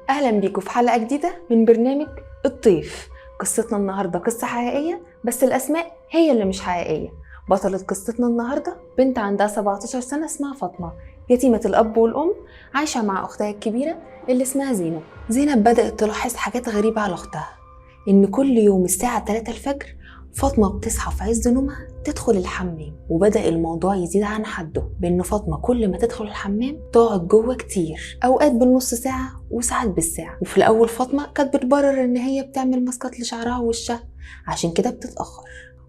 اهلا بيكم في حلقة جديدة من برنامج الطيف. قصتنا النهارده قصة حقيقية، بس الاسماء هي اللي مش حقيقية. بطلة قصتنا النهارده بنت عندها 17 سنة اسمها فاطمة، يتيمة الاب والام، عايشه مع اختها الكبيرة اللي اسمها زينب. زينب بدات تلاحظ حاجات غريبة على اختها، ان كل يوم الساعة 3 الفجر فاطمة بتصحى في عز نومها تدخل الحمام، وبدأ الموضوع يزيد عن حده بإن فاطمة كل ما تدخل الحمام تقعد جوه كتير، أوقات بالنص ساعة وساعات بالساعة. وفي الأول فاطمة كانت بتبرر إن هي بتعمل ماسكات لشعرها ووشها عشان كده بتتأخر.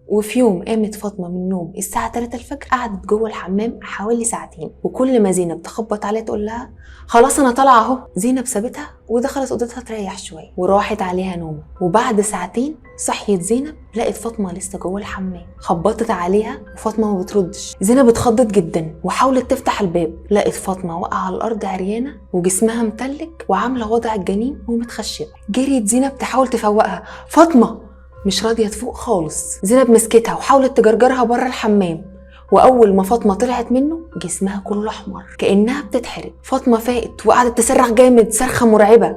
وفي يوم قامت فاطمة من النوم الساعة 3 الفجر، قعدت جوه الحمام حوالي ساعتين، وكل ما زينب تخبط عليها تقول لها خلاص أنا طالعة أهو. زينب سابتها ودخلت أوضتها تريح شوية، وراحت عليها نومة. وبعد ساعتين صحيت زينب، لقت فاطمة لسه جوه الحمام، خبطت عليها وفاطمة ما بتردش. زينب اتخضت جدا وحاولت تفتح الباب، لقت فاطمة واقعة على الأرض عريانة وجسمها متلج وعاملة وضع الجنين ومتخشبة. جريت زينب تحاول تفوقها، فاطمة مش راضية تفوق خالص. زينب مسكتها وحاولت تجرجرها بره الحمام، وأول ما فاطمة طلعت منه جسمها كله أحمر كأنها بتتحرق. فاطمة فاقت وقعدت تصرخ جامد، صرخة مرعبة،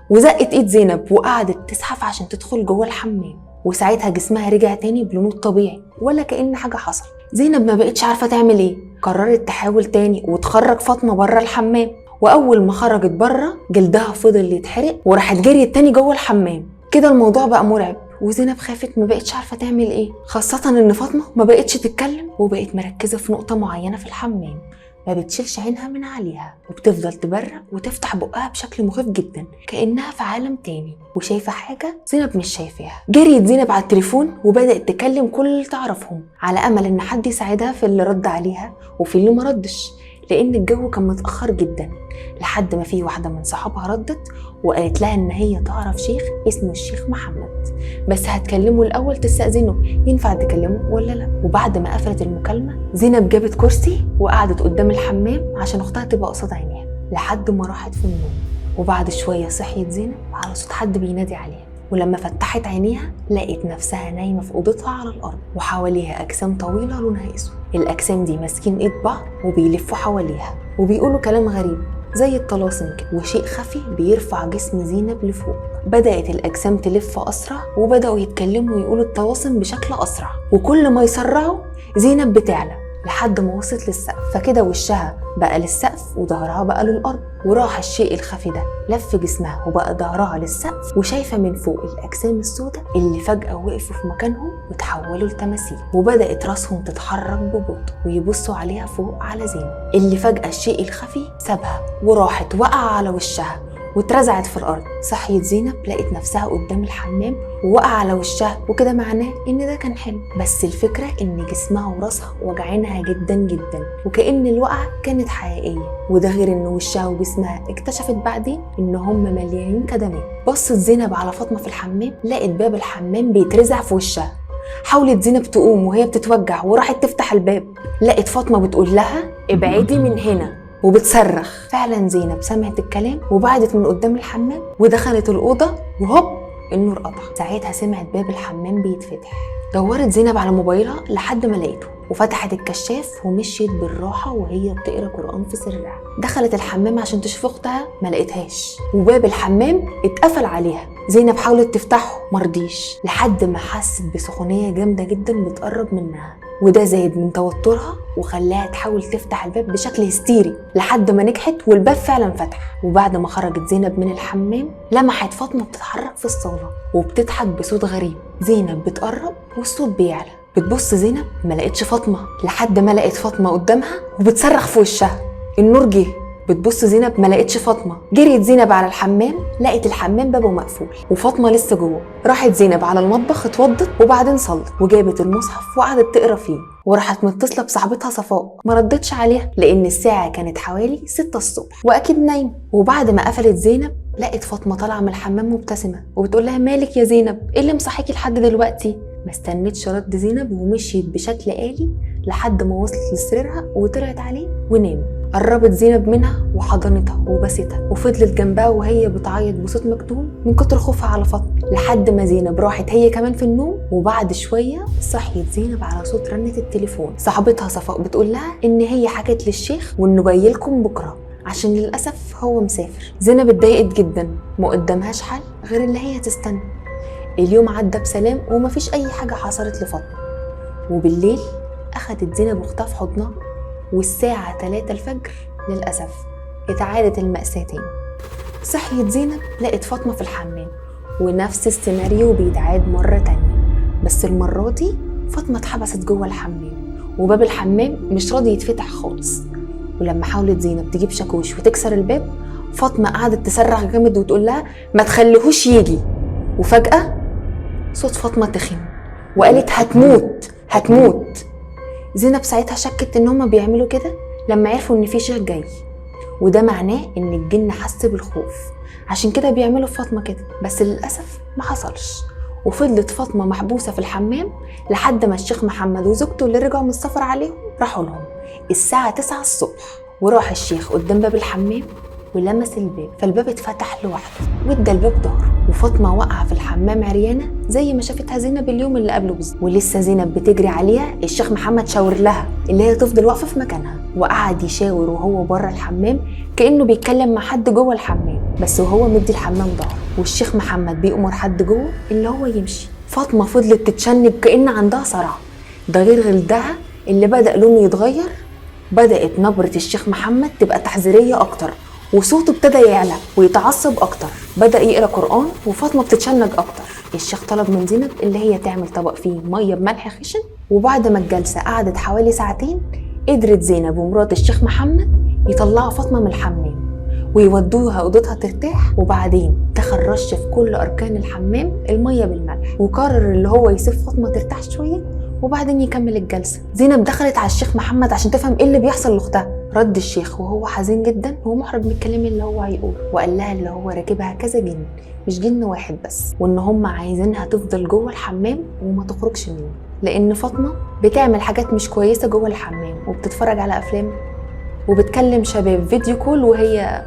وزقت إيد زينب وقعدت تزحف عشان تدخل جوه الحمام. وساعتها جسمها رجع تاني بلونه الطبيعي ولا كأن حاجة حصل. زينب ما بقتش عارفة تعمل إيه، قررت تحاول تاني وتخرج فاطمة بره الحمام. وأول ما خرجت بره جلدها فضل يتحرق وراحت جريت تاني جوه الحمام. كده الموضوع بقى مرعب، وزينب خافت ما بقتش عارفة تعمل ايه، خاصة ان فاطمة ما بقتش تتكلم وبقت مركزة في نقطة معينة في الحمام، ما بتشيلش عينها من عليها، وبتفضل تبرق وتفتح بقها بشكل مخيف جدا كأنها في عالم تاني وشايفة حاجة زينب مش شايفاها. جريت زينب على التليفون وبدأت تكلم كل اللي تعرفهم على أمل ان حد يساعدها في اللي رد عليها وفي اللي ما ردش، لأن الجو كان متأخر جدا. لحد ما في واحدة من صحابها ردت وقالت لها إن هي تعرف شيخ اسمه الشيخ محمد، بس هتكلمه الأول تستأذنه ينفع تكلمه ولا لا. وبعد ما قفلت المكالمة زينب جابت كرسي وقعدت قدام الحمام عشان أختها تبقى قصاد عينيها لحد ما راحت في النوم. وبعد شوية صحيت زينب على صوت حد بينادي عليها، ولما فتحت عينيها لقت نفسها نايمة في أوضتها على الأرض، وحواليها أجسام طويلة لونها أسود. الأجسام دي ماسكين إيد بعض وبيلفوا حواليها وبيقولوا كلام غريب زي الطلاسم كده، وشيء خفي بيرفع جسم زينب لفوق. بدأت الأجسام تلف أسرع وبدأوا يتكلموا ويقولوا الطلاسم بشكل أسرع، وكل ما يسرعوا زينب بتعلى لحد ما وصلت للسقف. فكده وشها بقى للسقف وظهرها بقى للأرض، وراح الشيء الخفي ده لف جسمها وبقى ظهرها للسقف، وشايفة من فوق الأجسام السوداء اللي فجأة وقفوا في مكانهم وتحولوا لتماثيل، وبدأت راسهم تتحرك ببطء ويبصوا عليها فوق على زينب اللي فجأة الشيء الخفي سابها وراحت وقع على وشها واترزعت في الأرض. صحيت زينب لقت نفسها قدام الحمام ووقع على وشها، وكده معناه إن ده كان حلم، بس الفكرة إن جسمها وراسها وجعينها جدا جدا وكأن الوقعة كانت حقيقية. وده غير إن وشها وجسمها اكتشفت بعدين إن هم مليانين كدمات. بصت زينب على فاطمة في الحمام، لقت باب الحمام بيترزع في وشها. حاولت زينب تقوم وهي بتتوجع وراحت تفتح الباب، لقت فاطمة بتقول لها ابعدي من هنا وبتصرخ. فعلا زينب سمعت الكلام وبعدت من قدام الحمام ودخلت الأوضة، وهوب النور قطع. ساعتها سمعت باب الحمام بيتفتح. دورت زينب على موبايلها لحد ما لقيته، وفتحت الكشاف ومشيت بالراحة وهي بتقرا قرآن في سرها. دخلت الحمام عشان تشوف أختها، ما لقيتهاش، وباب الحمام اتقفل عليها. زينب حاولت تفتحه مرضيش، لحد ما حست بسخونية جامدة جدا بتقرب منها، وده زاد من توترها وخلاها تحاول تفتح الباب بشكل هستيري لحد ما نجحت والباب فعلا فتح. وبعد ما خرجت زينب من الحمام لمحت فاطمة بتتحرك في الصالة وبتضحك بصوت غريب. زينب بتقرب والصوت بيعلى، بتبص زينب ما لقتش فاطمة، لحد ما لقت فاطمة قدامها وبتصرخ في وشها. النور جه، بتبص زينب ما لقتش فاطمة. جريت زينب على الحمام، لقت الحمام بابه مقفول وفاطمة لسه جوه. راحت زينب على المطبخ اتوضت وبعدين صلت وجابت المصحف وقعدت تقرا فيه، وراحت متصلة بصاحبتها صفاء، ما ردتش عليها لأن الساعة كانت حوالي 6 الصبح وأكيد نايمة. وبعد ما قفلت زينب لقت فاطمة طالعة من الحمام مبتسمة وبتقول لها مالك يا زينب، ايه اللي مصحيكي لحد دلوقتي؟ ما استنتش رد زينب ومشيت بشكل آلي لحد ما وصلت لسريرها وطلعت عليه ونامت. قربت زينب منها وحضنتها وبستها وفضلت جنبها وهي بتعيط بصوت مكتوم من كتر خوفها على فاطمة، لحد ما زينب راحت هي كمان في النوم. وبعد شوية صحيت زينب على صوت رنة التليفون. صاحبتها صفاء بتقول لها إن هي حكت للشيخ وإنه جاي لكم بكرة عشان للأسف هو مسافر. زينب اتضايقت جدا، ما قدامهاش حل غير اللي هي تستنى. اليوم عدى بسلام ومفيش أي حاجة حصلت لفاطمة. وبالليل أخدت زينب أختها في حضنها، والساعة 3 الفجر للأسف اتعادت المأساة تاني. صحيت زينب لقت فاطمة في الحمام، ونفس السيناريو بيتعاد مرة تانية، بس المرة دي فاطمة اتحبست جوه الحمام وباب الحمام مش راضي يتفتح خالص. ولما حاولت زينب تجيب شاكوش وتكسر الباب، فاطمة قعدت تصرخ جامد وتقول لها ما تخليهوش يجي. وفجأة صوت فاطمة تخن وقالت هتموت هتموت. زينب ساعتها شكت ان هما بيعملوا كده لما عرفوا ان في شيخ جاي، وده معناه ان الجن حس بالخوف عشان كده بيعملوا في فاطمة كده، بس للأسف ما حصلش. وفضلت فاطمة محبوسة في الحمام لحد ما الشيخ محمد وزوجته اللي رجعوا من السفر عليهم راحوا لهم الساعة 9 الصبح. وراح الشيخ قدام باب الحمام ولمس الباب، فالباب اتفتح لوحده وادى الباب ظهره، وفاطمة وقع في الحمام عريانة زي ما شافتها زينب اليوم اللي قبله بالظبط. ولسه زينب بتجري عليها الشيخ محمد شاور لها اللي هي تفضل واقفة في مكانها، وقعد يشاور وهو بره الحمام كأنه بيتكلم مع حد جوه الحمام، بس وهو مدي الحمام ظهره، والشيخ محمد بيأمر حد جوه اللي هو يمشي. فاطمة فضلت تتشنج كأن عندها صرع، ده غير غلدها اللي بدأ لونه يتغير. بدأت نبرة الشيخ محمد تبقى تحذيرية أكتر، وصوته ابتدى يعلى ويتعصب أكتر. بدأ يقرأ قرآن وفاطمة بتتشنج أكتر. الشيخ طلب من زينب اللي هي تعمل طبق فيه مية بملح خشن، وبعد ما الجلسة قعدت حوالي ساعتين قدرت زينب ومرات الشيخ محمد يطلعوا فاطمة من الحمام ويودوها أوضتها ترتاح. وبعدين دخل رش في كل أركان الحمام المية بالملح، وقرر اللي هو يسيب فاطمة ترتاح شوية وبعدين يكمل الجلسة. زينب دخلت على الشيخ محمد عشان تفهم ايه اللي بيحصل لأختها. رد الشيخ وهو حزين جدا ومحرج من الكلام اللي هو هيقوله، وقال لها اللي هو راكبها كذا جن مش جن واحد بس، وان هم عايزينها تفضل جوه الحمام وما تخرجش منه، لان فاطمة بتعمل حاجات مش كويسة جوه الحمام وبتتفرج على افلام وبتكلم شباب فيديو كول وهي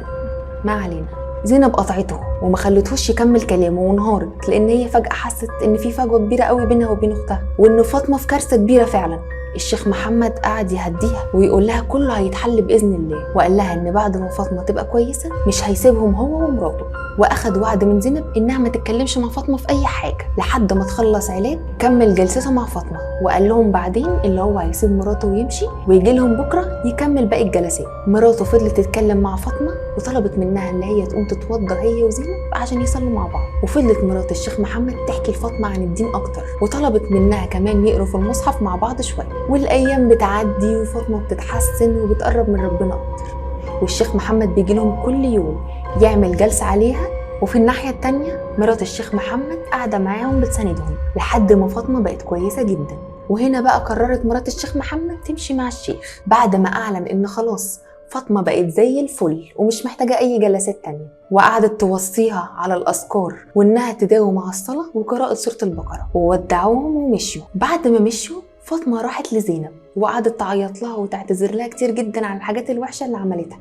ما علينا. زينب قطعته وما خلتهوش يكمل كلامه وانهارت، لان هي فجأة حست ان في فجوة كبيرة قوي بينها وبين اختها، وان فاطمة في كارثة كبيرة فعلا. الشيخ محمد قعد يهديها ويقول لها كله هيتحل بإذن الله، وقال لها ان بعد ما فاطمة تبقى كويسة مش هيسيبهم هو ومراته، واخد وعد من زينب انها ما تتكلمش مع فاطمة في اي حاجة لحد ما تخلص علاج. كمل جلسته مع فاطمة وقال لهم بعدين اللي هو هيسيب مراته ويمشي ويجي لهم بكرة يكمل باقي الجلسات. مراته فضلت تتكلم مع فاطمة وطلبت منها اللي هي تقوم تتوضى هي وزينب عشان يصلوا مع بعض. وفضلت مرات الشيخ محمد تحكي لفاطمة عن الدين اكتر، وطلبت منها كمان يقروا في المصحف مع بعض شوية. والايام بتعدي وفاطمة بتتحسن وبتقرب من ربنا اكتر، والشيخ محمد بيجي لهم كل يوم يعمل جلسة عليها. وفي الناحية التانية مرات الشيخ محمد قاعدة معاهم بتساندهم لحد ما فاطمة بقت كويسة جدا. وهنا بقى قررت مرات الشيخ محمد تمشي مع الشيخ بعد ما أعلن إن خلاص فاطمة بقت زي الفل ومش محتاجة أي جلسات تانية، وقعدت توصيها على الأذكار وإنها تداوم على الصلاة وقراءة سورة البقرة. وودعوهم ومشيوا. بعد ما مشيوا فاطمة راحت لزينب وقعدت تعيط لها وتعتذر لها كتير جدا عن الحاجات الوحشة اللي عملتها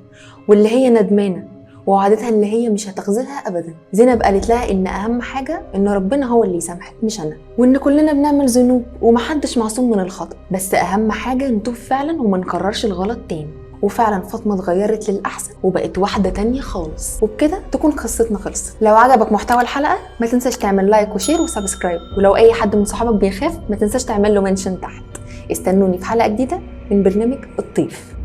واللي هي ندمانة، ووعدتها اللي هي مش هتخذلها ابدا. زينب قالت لها ان اهم حاجة ان ربنا هو اللي يسامحك مش انا، وان كلنا بنعمل ذنوب ومحدش معصوم من الخطأ، بس اهم حاجة نتوب فعلا وما نكررش الغلط تاني. وفعلا فاطمة اتغيرت للاحسن وبقت واحدة تانية خالص. وبكده تكون قصتنا خلصت. لو عجبك محتوى الحلقة ما تنساش تعمل like و share و subscribe، ولو اي حد من صحابك بيخاف ما تنساش تعمل له mention تحت. استنوني في حلقة جديدة من برنامج الطيف.